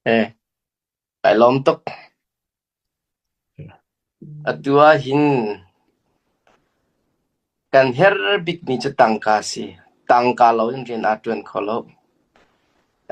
Eh, kai lawm tuk. Atu ah hin kan herh bikmi cu tangka a si. Tangka loin rian aa ṭuan kho lo.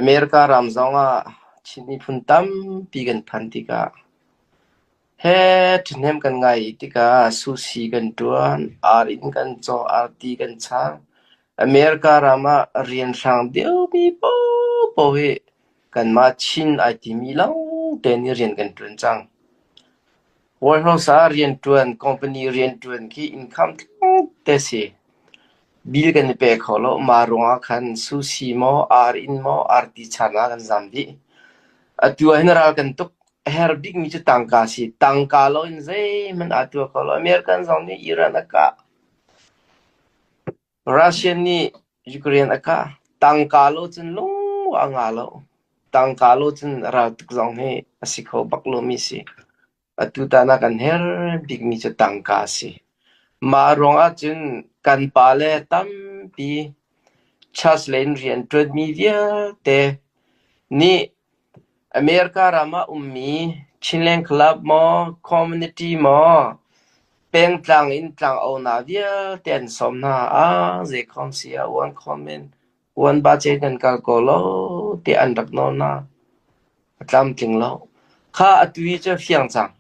America ram zongah Chin miphun tampi kan phan tikah he ṭhahnem kan ngai tikah sushi kan ṭuan, ar inn kan caw, arti kan chang. America ram ah rianhrang deuhmi paohpaoh hi kanmah Chin ai timi lawngte nih rian kan ṭuan cang. Warehouse ah rianṭuan, company rianṭuan khi income tlawmte si. Bill kan i pe kho lo. Mah ruangah khan sushi maw, ar inn maw, arti chan ah kan zam dih. Atu ah hin ral kan tuk. A herh bikmi cu tangka a si. Tangka loin zeihmanh aa tuah kho lo. American zong nih Iran a kah. Russia nih Ukraine a kah. Tangka lo cun lung a nga lo. Tangka lo cun raltuk zong hi a si kho bak lomi si. Atutan ah kan herh bikmi cu tangka a si. Mah ruangah cun kan pale tampi church lei in rianṭuanmi vialte nih America ram ah ummi Chinland Club maw, community maw, pengtlang in tlangaunak vialte an sawm hna. Ah, zeikhom si ah uan khom in uan ba ce kan kal ko lo tiah an rak nawl hna. A tlamtling lo. Kha atu hi cu a fiang cang.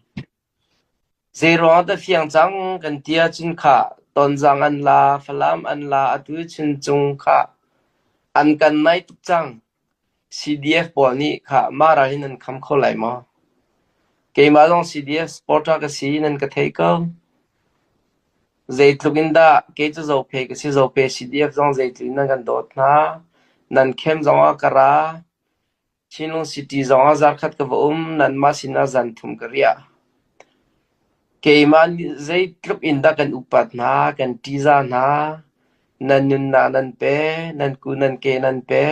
Zeiruang dah fiang cang kan ti ahcun khah Tonzang an la, Falam an la, atu Chuncung khah an kan nai tuk cang. CDF pawl nih khah mah ral hi nan kham kho lai maw? Keimah zong CDF supporter ka si nan ka thei ko. Zeitluk in dah kei cu Zophei ka si, Zophei CDF zong zeitluk in nan kan dawt hna. Nan khem zong ah ka ra. Chinlung City zongah zarkhat ka va um, nanmah sinah zanthum ka riah. Keimah nih zeitluk in dah kan upat hna, kan ṭihzah hna, nan nunnak nan pe, nan ku nan ke nan pe.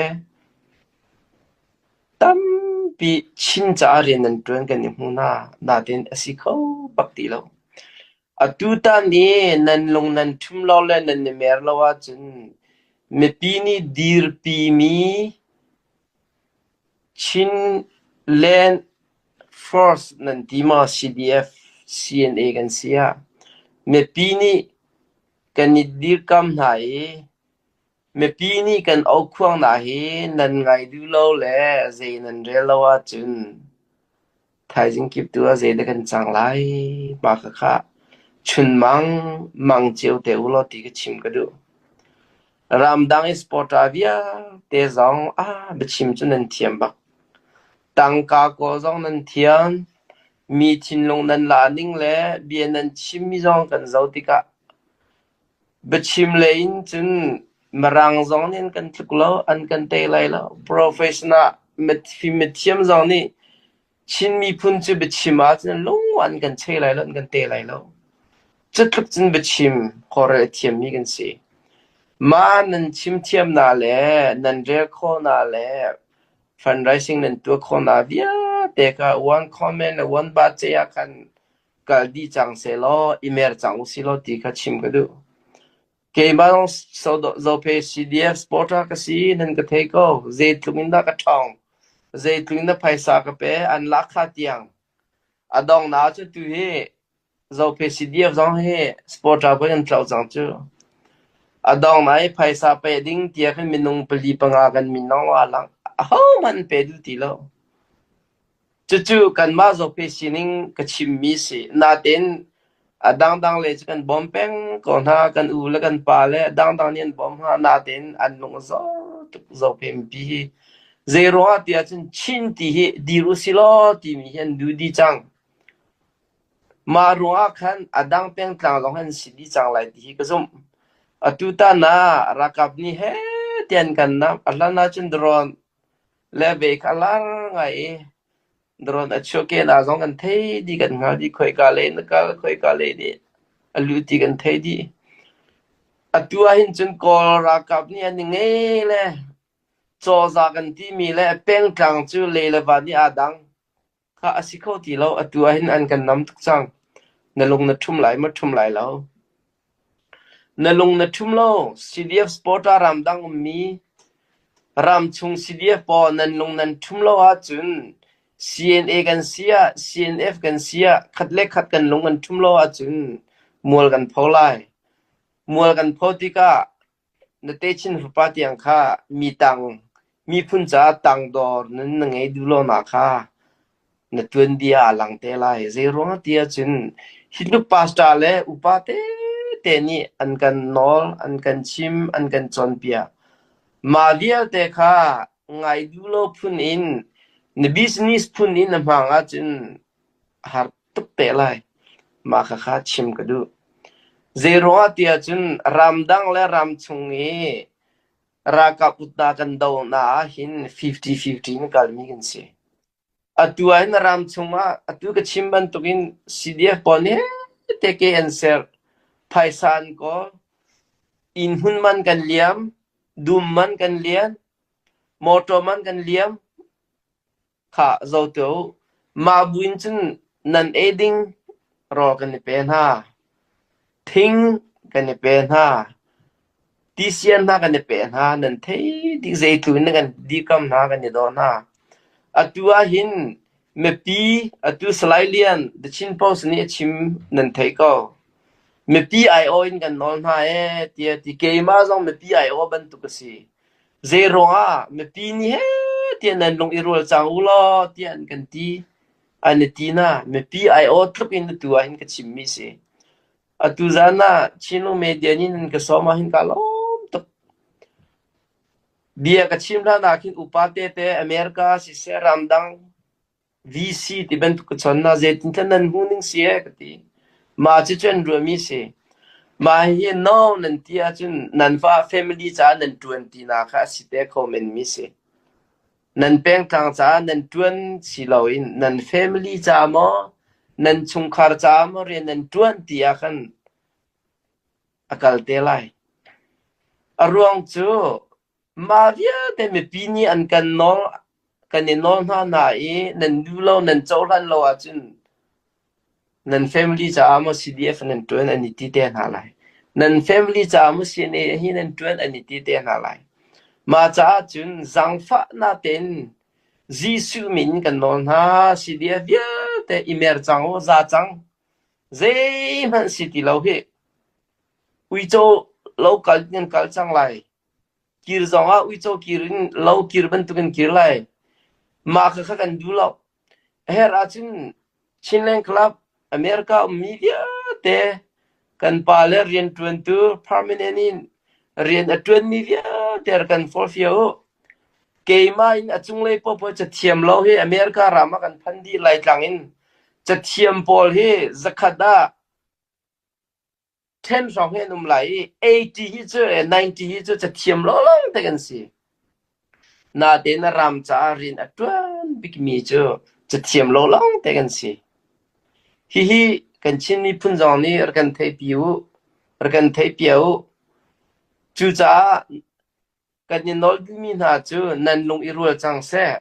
Tampi Chin caah rian nan ṭuan kan i hmu hna, nain a si kho bak ti lo. Atutan i nan lung nan ṭhum lo le nan i mer lo ahcun mipi nih dirpimi Chinland Force nan ti maw CDF, CNA kan si ah mipi nih kan i dirkam hna i mipi nih kan aukhuang hna hi nan ngai duh lo le zei nan rel lo ahcun Thaizing kip tu ah zeidah kan cang lai? Mah khakha chunmang mang cio te u law ti ka chim ka duh. Ramdang i supporter vialte zong ah biachim cu nan thiam bak. Tangka kawl zong nan thiam. Mi thinlung nan la ning le bia nan chimmi zong kan zoh tikah biachim lei in cun Mirang zong nih an kan tluk lo, an kan tei lai lo. Professional mithiam zong nih Chin miphun cu biachim ahcun lung an kan chei lai lo, an kan te lai lo. Cutluk cun biachim kawlrel a thiammi kan si. Mah nan chim thiamnak le nan rel khawhnak le fundraising nan tuah khawhnak vialte kha one comment le one budget ah khan kal dih cang sehlaw, i mer cang usih law ti kha chim ka duh. Keimah zong Zophei CDF supporter ka si nan ka thei ko. Zeitluk in dah ka ṭhawng. Zeitluk in dah phaisa ka pe an lak kha tiang. A donghnak cu tu hi Zophei CDF zong hi supporter pei kan tloh cang cu. A donghnak i phaisa pe ding tiah khin minung pali panga kan min lawng aa lang. Ahohmanh an pe duh ti lo. Cucu kanmah Zophei sining ka chimmi si. Natein a dangdang le cu kan bawm peng ko hna. Kan u le kan pa le dangdang nih an bawm hna. Natein an lung a zor tuk Zophei mipi hi. Zeiruangah tiah cun Chin ti hi dir usih law timi hi an duh dih cang. Mah ruangah khan a dang pengtlang zong an si dih cang lai ti hi ka zumh. Atutan ah ralkap nih heh tiah an kan namh. A hlan ahcun drone le ve kha a lar ngai i drone a chuahkehnak zong kan thei dih kan hngal dih khoika lei in a kal khoika lei nih a lut ti kan thei dih. Atu ah hin cun Kawl ralkap nih an i ngei le cawza kan timi le pengtlang cu lei le van nih aa dang. Kha a si kho ti lo. Atu ah hin an kan nam tuk cang. Na lung na ṭhum lai maw ṭhum lai lo? Na lung na ṭhum lo. CDF supporter ramdang ummi ramchung CDF pawl nan lung nan ṭhum lo ahcun. CNA kan si ah, CNF kan si ah khat le khat kan lung kan ṭhum lo ahcun mual kan pho lai. Mual kan pho tikah na techin fapa tiang kha mi tang miphun caah tangdor nun na ngei duh lonak kha na tuanbia ah a lang te lai. Zeiruang ti ahcun hi tluk pastor le upa tete nih an kan nawl, an kan chim, an kan cawnpiak. Mah vialte kha ngai duh lo phun in na business phun in na hmang ahcun a har tuk te lai. Mah khakha chim ka duh. Zeiruangah ti ahcun ramdang le ramchung i ralkap utna kan dohnak ahhin 50-50 in kalmi kan si. Atu ahhin ram chungah atu ka chim bantukin CDF pawl nih teke an ser, phaisa an kawl, inn hmun man kan liam, dum man kan lian, motor man kan liam, Khah, zo tuah u. Mah buin cun nan ei ding rawl kan i pe hna. Thing kan i pe hna. Tisian hna kan i pe hna. Nan thei dih zeitluk in kan dikam hna kan i daw hna. Atu ah hin mipi atu Salai Lian The Chin Post nih a chim nan thei ko. Mipi aiawh in kan nawl hna ee tiah ti keimah zong mipi aiawh bantuk a si. Zeiruangah mipi nih heh tiah nan lung i rual cang u law tiah an kan ti. An i ti na mipi aiawh tluk in atu ah hin ka chimmi si. Atu zan ah Chinlung media nih nan ka sawm ah hin kaa lawm tuk. Bia ka chim hlan ah khin upa tete America siseh ramdang VC ti bantuk ka chon na zeitintiah nan hmu ning si ee ka ti. Mah cucu an ruahmi si. Mah hi no nan ti ahcun nan fa family caah nan ṭuan tinak kha a si te kho menmi si. Nan pengtlang caah nan ṭuan si loin nan family caah maw nan chungkhar caah maw rian nan ṭuan ti ah khan a kal te lai. A ruang cu Mah vialte mipi nih an kan nawl kan i nawl hna hna i nan duh lo nan cohlan lo ahcun nan family caah maw CDF nan ṭuan an i ti te hna lai. Nan family caah maw CNA hi nan ṭuan an i ti te hna lai. Mah caah cun zaangfahnak tein Jesuh min kan nawl hna CDF vialte i mer cang u, za cang. Zeihmanh si ti lo hih. Uico lo kal in an kal cang lai. Kir zongah uico kir in lo kir bantukin kir lai. Mah khakha kan duh lo. A herh ahcun Chinland Club America ummi vialte kan pa le rianṭuantu permanent in rian a ṭuanmi vialte rak kan forhfiah u. Keimah in a cunglei paohpaoh cathiam lo hi America ram ah kan phan dih Laitlang in cathiam pawl hi zakhat ah ṭhen hrawng hi an um lai i 80 hi cu 90 hi cu cathiam lawlawng te kan si. Natein a ram caah rian a ṭuan bikmi cu cathiam lawlawng te kan si. Hihi kan Chin miphun zong nih rak kan theihpi u, rak kan theihpiak u. Cucaah kan i nawl duhmi hna cu nan lung i rual cang seh.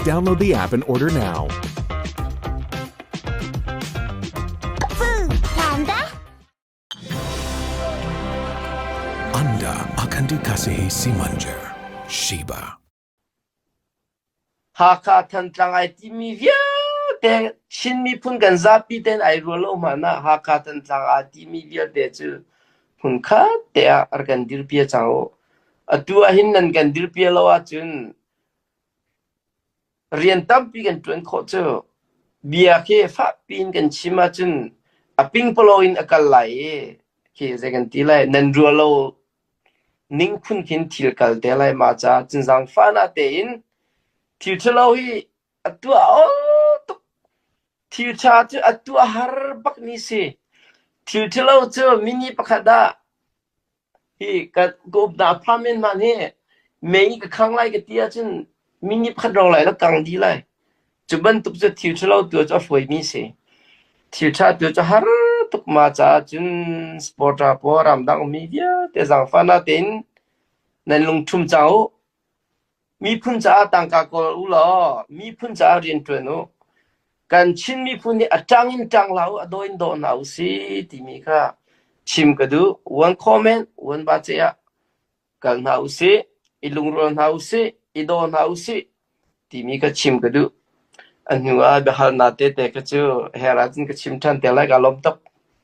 Download the app and order now. Anda akan dikasihi Simanger, Sheba. Hakha Thantlang ai timi vialte Chin miphun kan zapi tein ai rual lo hmanh ah Hakha Thantlang aa timi vialte cu hmunkhat te ah rak kan dirpi cang u. Atu ahhin nan kan dirpi lo ahcun Rian tampi kan ṭuan khawh cu. Bia khi fakpi in kan chim ahcun a pingpalo in a kal lai i khi zei kan ti lai nan ruah lo ning phun khin thil kal te lai mah caah cun zaangfahnak tein thil ṭhalo hi a tuah aw tuk. Thil ṭha cu a tuah har bakmi si. Thil ṭhalo cu mini pakhat ah Hi ka ka upnak apartment hmanh hi mei ka khang lai ka ti ahcun minute pakhat rong lai la kang dih lai. Cu bantuk cu thil ṭhalo tu cu a fawi si. Thil ṭha tu cu har tuk ma caah cun supporter pawl ramdang ummi vialte zaangfahnak tein nan lungṭhum cang u. Miphun caah tangka kawl u law miphun caah rian ṭuan u. Kan Chin miphun hi a ṭang in ṭang hlah u, a daw in daw hna u si timi kha chim ka duh. One comment, one bace ah kal hna u sih, i lungrual hna u sih, i daw hna u sih timi kha chim ka duh. A hnu ah biahalnak tete kha cu her ahcun ka chim ṭhan te lai. Kaa lawm tuk.